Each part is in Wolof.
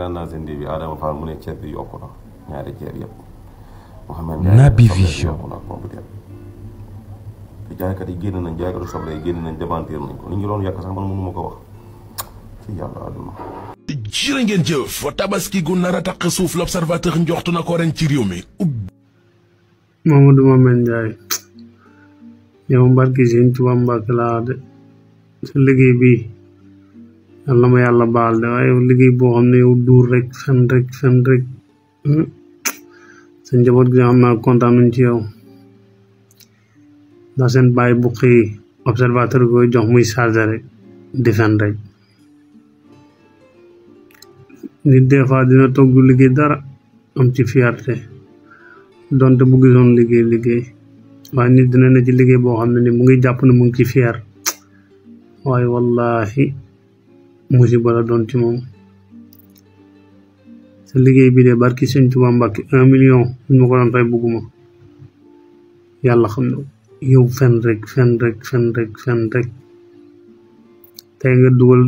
seetaan naa seen bi Adama Fall mu ne ceeb bi yokku na ñaari ceeb yëpp. Naby Vision yokku na pompiteer te jaaykat yi génn nañ jaaykatu soble yi génn nañ démentir nañ ko li ñu doon yàq sax man mënu ma ko wax ci yàlla àdduna. jërë ngeen jëf tabaski gu nar a taq suuf l'observateur njoxtu na ko ren ci réew mi. Mamadou Mamen Ndiaye yow mbarki Sëñ Tuubaa Mbàkke laa de sa liggéey bi yàlla ma yàlla baal de waaye liggéey boo xam ne yow duur rek fen rek sa njaboot gi xam naa kontaan nañ ci yow ndax seen bàyyi bu xëy observateur koy jox muy chargé rek di fen rek nit des fois dina toog du liggéey dara am ci fierté donte bu gisoon liggéey waaye nit dina ne ci liggéey boo xam ne ni mu ngi jàpp ne mu ngi ci fier waaye wallahi musiba la doon ci moom sa liggéey bi de barki Sëñ Tuubaa Mbàkke 1 million buñ ma ko doon fay bugguma yàlla xam ne yow fen rek tey nga dugal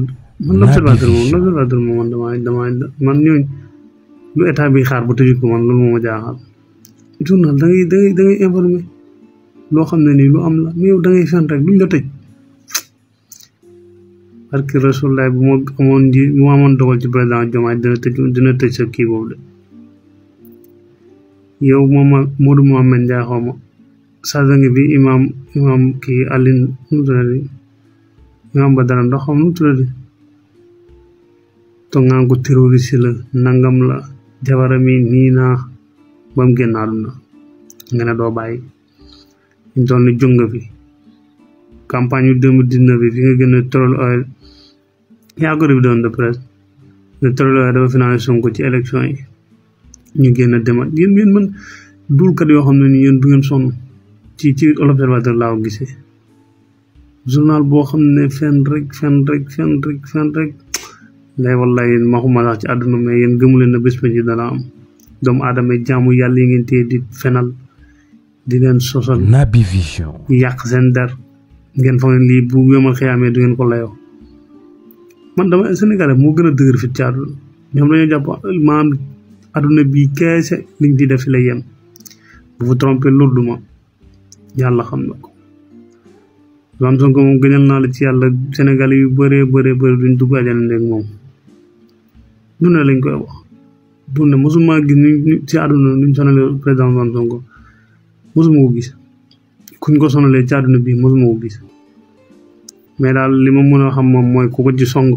man l'observateur moom damay man ñooñ lu état bi xaar ba tëjut ko man loolu moo ma jaaxal journal da ngay informé loo xam ne nii lu am la mais yow da ngay fen rek duñ la tëj parce que Rasulullah bu ma amoon dogal ci président Diomaye dina tëj sa kii boobu de yow moom Modou Mohamed Ndiaye xaw ma saga ngi bi imam kii Aline nu mu tuddati imam Badara Ndox xaw ma nu mu tuddati to ngaan ko terroriste la nangam la jabarami nii naa ba mu génn àdduna nga ne doo bàyyi ñu doon ni jóg nga fi campagne yu 2019 bi fi nga gën a troll oil yaa ko doon de presse ne troll oil dafa financé Sonko ci élection yi ñu génn demat yéen man dulkat yoo xam ne ni yéen du ngeen sonn ci l'observateur laa ko gisee journal boo xam ne fen rek lay wallahi maxuma sax ci àdduna mais yéen gëmu leen na bés ba ci dana am doomu aadama jaamu yàlla yi ngeen téye di fenal di leen sosal Naby Vision yàq seen der ngeen foog ne lii bu yomal xiyaamee du ngeen ko layoo man dama Sénégalais moo gën a dëgër fit ci àdduna ñoom dañoo jàpp maanaam àdduna bii keese liñ di def fi la yem bu fa trompé lourduma yàlla xam na ko Ousmane Sonko moom gënal naa la ci yàlla Sénégalais yu bëree duñ dugg àjjana ndéeg moom du ne lañ koy wax du ne mosuma gis ni ci àdduna nuñ sonalee président Ousmane Sonko mosuma ko gis kuñ ko sonalee ci àdduna bii mosuma ko gis mais daal li ma mën a xam moom mooy ku ko ci song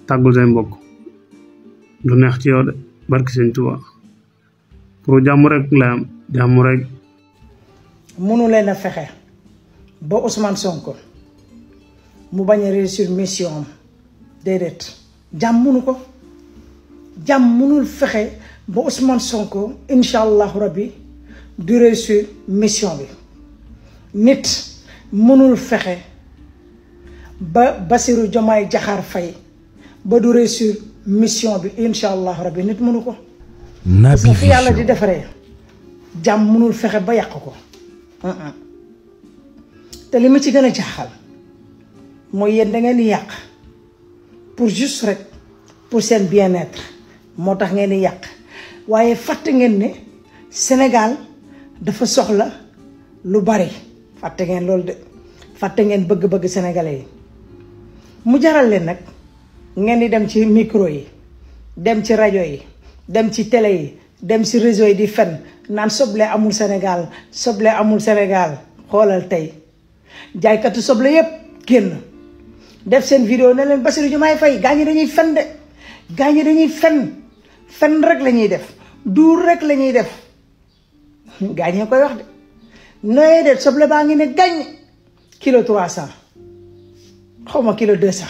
tàggul say mbokk du neex ci yow de barki Sëñ Tuubaa pour jàmm rek la am jàmm rek. mënu leen a fexe ba Ousmane Sonko mu bañ a réussir mission am déedéet jàmm mënu ko jàmm mënul fexe ba Ousmane Sonko incha allahu rabbi du réussir mission bi nit mënul fexe ba Bassirou Diomaye Diakhar Faye ba du réussir mission bi incha allahu rabbi nit mënu ko. parce que fi yàlla di defaree jàmm mënul fexe ba yàq ko. te li ma ci gën a jaaxal mooy yéen da ngeen di yàq pour juste rek pour seen bien-être moo tax ngeen di yàq waaye fàtte ngeen ne Sénégal dafa soxla lu bari fàtte ngeen loolu de fàtte ngeen bëgg-bëgg sénégalais yi mu jaral leen nag ngeen di dem ci micro yi dem ci rajo yi dem ci télé yi dem ci réseau yi di fen naan soble amul Sénégal soble amul Sénégal xoolal tey jaaykatu soble yépp génn def seen vidéo ne leen Bassirou Diomaye Faye gaañi dañuy fen de gaañi dañuy fen rek la ñuy def duur rek la ñuy def gaañee koy wax de noyee de soble baa ngi ne gàññ kilo 300 xaw ma kilo 200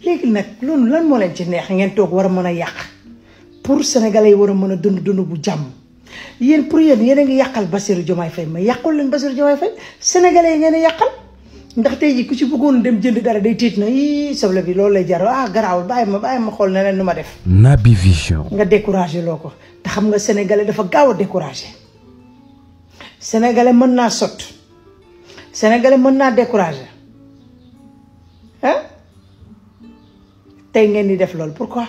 léegi nag loolu lan moo leen ci neex ngeen toog war a mën a yàq pour sénégalais yi war a mën a dund bu jàmm yéen pour yéen a ngi yàqal Bassirou Diomaye Faye mais yàqul leen Bassirou Diomaye Faye sénégalais yi ngeen yàqal ndax tey ji ku ci bëggoon dem jënd dara day tiit na yii soble bi loolu lay jar garaawul bàyyi ma xool ne leen nu ma def. Naby Vision. nga découragé loo ko te xam nga sénégalais dafa gaaw a découragé sénégalais mën naa sot sénégalais mën naa découragé tey ngeen di def loolu pourquoi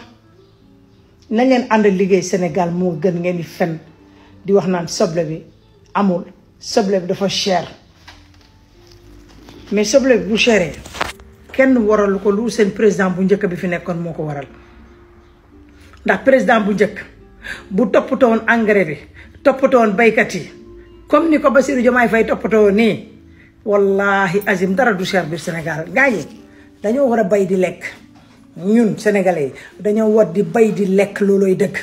nañ leen ànd liggéey Sénégal moo gën ngeen di fen di wax naan soble bi amul soble bi dafa cher mais soble bi bu chéré kenn waral ko lu seen président bu njëkk bi fi nekkoon moo ko waral ndax président bu njëkk bu toppatoo woon engrais bi toppatoo woon baykat yi comme ni ko Bassirou Diomaye Faye toppatoo nii wallahi azim dara du cher biir Sénégal gaa yi dañoo war a bay di lekk ñun sénégalais yi dañoo war di bay di lekk loolooy dëgg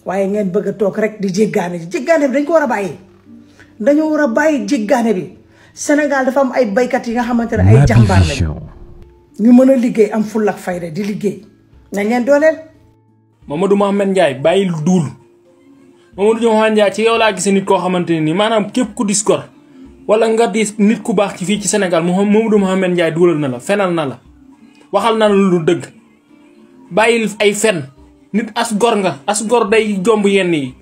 waaye ngeen bëgg a toog rek di jéggaane bi dañ ko war a bàyyi dañoo war a bàyyi jéggaane bi Sénégal dafa am ay baykat yi nga xamante ne ay jàmbaar lañu ñu mën a liggéey am fulla ak fayda di liggéey nañ leen dooleel. Mamadou Mohamed Ndiaye bàyyil duul Mamadou Mohamed Ndiaye ci yow laa gis nit koo xamante ne nii maanaam képp ku dis gor wala nga di nit ku baax ci fii ci Sénégal Mamadou Mohamed Ndiaye duulal na la fenal na la waxal na la lu dëgg bàyyil ay fen nit as gor nga as gor day jomb yenn yi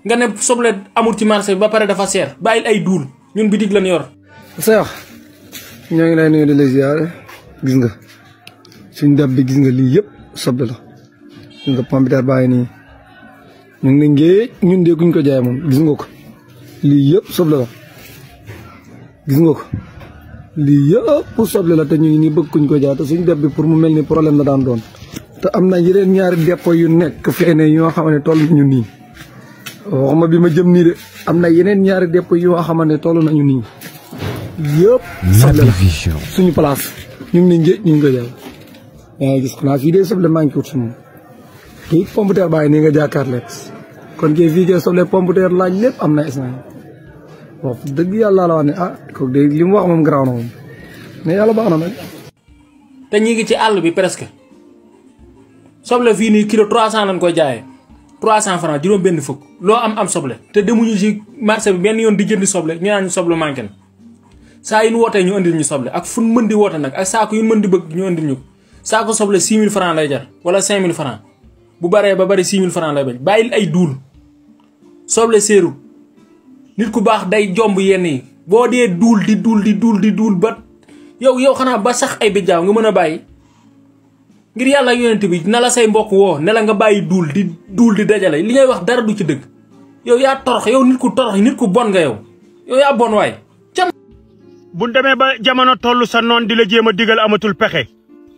nga ne soble amul ci marché bi ba pare dafa seer bàyyil ay duul ñun bitig lañ yor. Seex ñoo ngi lay nuyu di la ziyaare gis nga suñ dab bi gis nga lii yëpp soble la gis nga pompiteer bàyyi nii ñu ngi ne ngee ñun de kuñ ko jaay moom gis nga ko lii yëpp soble la gis nga ko lii yëpp soble la te ñu ngi nii bëgg kuñ ko jaay te suñ dab bi pour mu mel ni problème la daan doon te am na yeneen ñaari dépôt yu nekk feene yoo xam ne toll nañu nii waxuma bi ma jëm nii de am na yeneen ñaari dépôt yoo xam ne toll nañu nii yëpp soble la suñu place ñu ngi ne ngéej ñu ngi ko jaay yaa ngi gis xanaa fii de soble maa ngi ko wut si moom kii pompiteer bàyyi nii nga jàkkaarloo kon kii fii kee soble pompiteer laaj lépp am na instant wax dëgg yàlla la wax ne ah kooku de li mu wax moom garaaw na moom mais yàlla baax na nag. te ñi ngi ci àll bi presque soble fii nii kilo 300 lañ koy jaayee 300 francs juróom benn fukk loo am soble te demuñu ci marché bi benn yoon di jënd soble ñu naan ñu soble manqué na saa yu ñu wootee ñu andil ñu soble ak fu ñu mën di woote nag ak saako yu ñu mën di bëgg ñu andil ñu saako soble 6000 francs lay jar wala 5000 francs bu baree ba bari 6000 francs lay bañ bàyyil ay duul soble séeru nit ku baax day jomb yenn yi boo dee duul di duul ba yow xanaa ba sax ay bijjaaw nga mën a bàyyi ngir yàlla yonent bi na la say mbokk woo ne la nga bàyyi duul di dajale li ngay wax dara du ci dëgg yow yaa torox yow nit ku torox nit ku bon nga yow yaa bon waay. bu demee ba jamono toll sa noon di la jéem a digal amatul pexe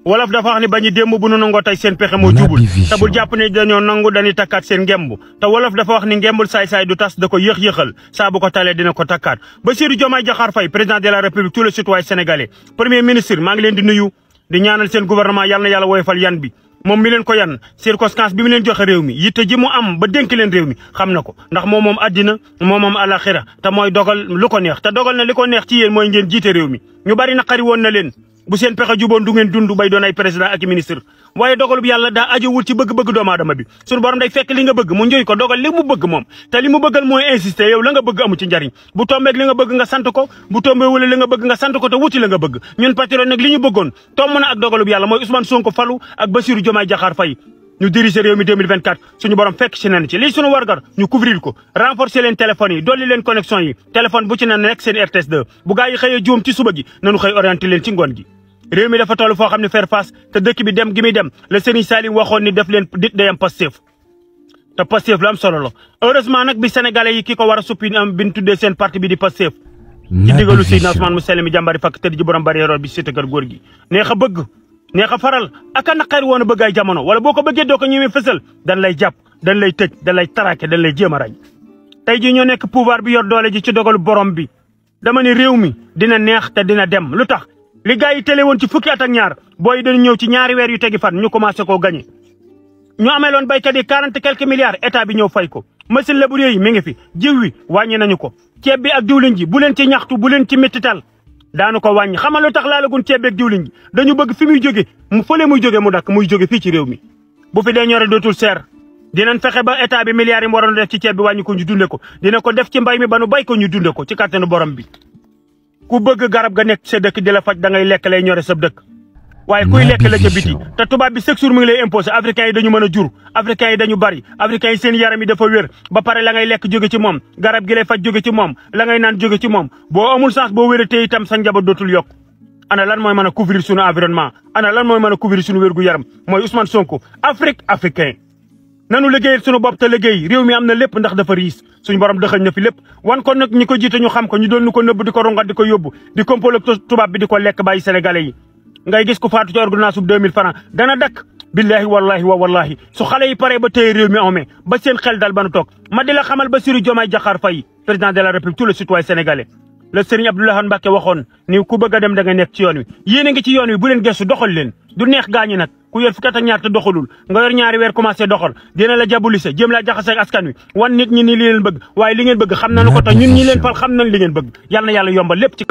wolof dafa wax ni bañu démb bu nu nangoo tey seen pexe moo jubul te bul jàpp ne dañoo nangu dañuy takkaat seen ngemb te wolof dafa wax ni ngembul saay-saay du tas da ko yéex-yéexal saa bu ko talee dina ko takkaat Bassirou Diomaye Diakhar Faye président de la république tous les citoyens sénégalais premier ministre maa ngi leen di nuyu di ñaanal seen gouvernement yàlla na yàlla woyofal yan bi moom mi leen ko yan circonstance bi mu leen joxe réew mi yitte ji mu am ba dénk leen réew mi xam na ko ndax moom àddina moom alaxira te mooy dogal lu ko neex te dogal na li ko neex ci yéen mooy ngeen jiite réew mi ñu bari naqari woon na leen bu seen pexe juboon du ngeen dund bay doon ay président ak ministre waaye dogalub yàlla daa ajowul ci bëgg-bëgg doomu aadama bi suñu borom day fekk li nga bëgg mu njoy ko dogal li mu bëgg moom te li mu bëggal mooy insister yow la nga bëgg amu ci njariñ bu tombeeg li nga bëgg nga sant ko bu tombee wala li nga bëgg nga sant ko te wuti la nga bëgg ñun patriote nag li ñu bëggoon tomb na ak dogalub yàlla mooy Ousmane Sonko falu ak Bassirou Diomaye Diakhar Faye ñu diriger réew mi 2024 suñu borom fekk ci nen ci lii suñu wargar ñu couvrir ko renforcer leen téléphones yi dolli leen connexion yi téléphone bu ci ne nekk seen RTS 2 bu gaa yi xëyee juum ci suba gi nañu xëy orienté leen ci ngoon gi réew mi dafa toll foo xam ne faire face te dëkk bi dem gi muy dem le Serigne Saliou waxoon ni def leen dit day am Pastef te Pastef lu am solo la heureusement nag bi sénégalais yi ki ko war a suppi am bi ñu tuddee seen parti bi di Pastef ci digalu Seydina Ousmane mu sell mi jàmbari fakk tëdd ji borom bari roor bi cité kër góor gi neex a bëgg neex a faral ak a naqari woon a bëgg ay jamono wala boo ko bëggee doo ko ñëwee fësal dañ lay jàpp dañ lay tëj dañ lay taraake dañ lay jéem a rey tey ji ñoo nekk pouvoir bi yor doole ji ci dogalu borom bi dama ne réew mi dina neex te dina dem lu tax li gars yi télé woon ci fukki at ak ñaar booy dañu ñëw ci ñaari weer yu tegi fan ñu commencé koo gagné ñu ameeloon béykat yi 40 quelques milliards état bi ñëw fay ko machine labourier yi mi ngi fi jiw wi wàññi nañu ko ceeb bi ak diwlin ji bu leen ci ñaxtu bu leen ci méttital daanu ko wàññi xamal lu tax laalagun ceeb bi ak diwlin ji dañu bëgg fi muy jóge mu fële muy jóge mu dakk muy jóge fii ci réew mi bu fi dee ñore dootul seer dinañ fexe ba état bi milliards yi mu waroon def ci ceeb bi wàññi ko ñu dunde ko dina ko def ci mbay mi ba nu bay ko ñu dunde ko ci kàttanu borom bi ku bëgg garab ga nekk sa dëkk di la faj da ngay lekk lay ñore sa dëkk waaye kuy lekk la ca biti te tubaab bi chaque jour mu ngi lay imposé africains yi dañu mën a jur africains yi dañu bari africains yi seen yaram yi dafa wér ba pare la ngay lekk jóge ci moom garab gi lay faj jóge ci moom la ngay naan jóge ci moom boo amul chance boo wératee itam sa njaboot dootul yokk ana lan mooy mën a couvrir suñu environnement ana lan mooy mën a couvrir suñu wér-gu-yaram mooy Ousmane Sonko Afrique africain nanu liggéeyal suñu bopp te liggéey réew mi am na lépp ndax dafa riis suñu borom dëxañ na fi lépp wan ko nag ñi ko jiite ñu xam ko ñu doon ñu ko nëbb di ko rongat di ko yóbbu di kompolo tubaab bi di ko lekk bàyyi sénégalais yi ngay gis ko faatu ci ordonnance bu 2000 francs dana dakk billahi wallahi wa wallahi su xale yi pare ba téye réew mi amee ba seen xel dal ba nu toog ma di la xamal Bassirou Diomaye Diakhar Faye président de la République tous les citoyens sénégalais le Serigne Abdoulaye Mbacké waxoon ni ku bëgg a dem da nga nekk ci yoon wi yéen a ngi ci yoon wi bu leen gëstu doxal leen du neex gaañi nag ku yor fukki at ak ñaar te doxalul nga yor ñaari weer commencé doxal dina la jabulise jéem laa jaxase ak askan wi wan nit ñi ni li leen bëgg waaye li ngeen bëgg xam nañu ko te ñun ñi leen fal xam nañ li ngeen bëgg yàlla na yàlla yombal lépp ci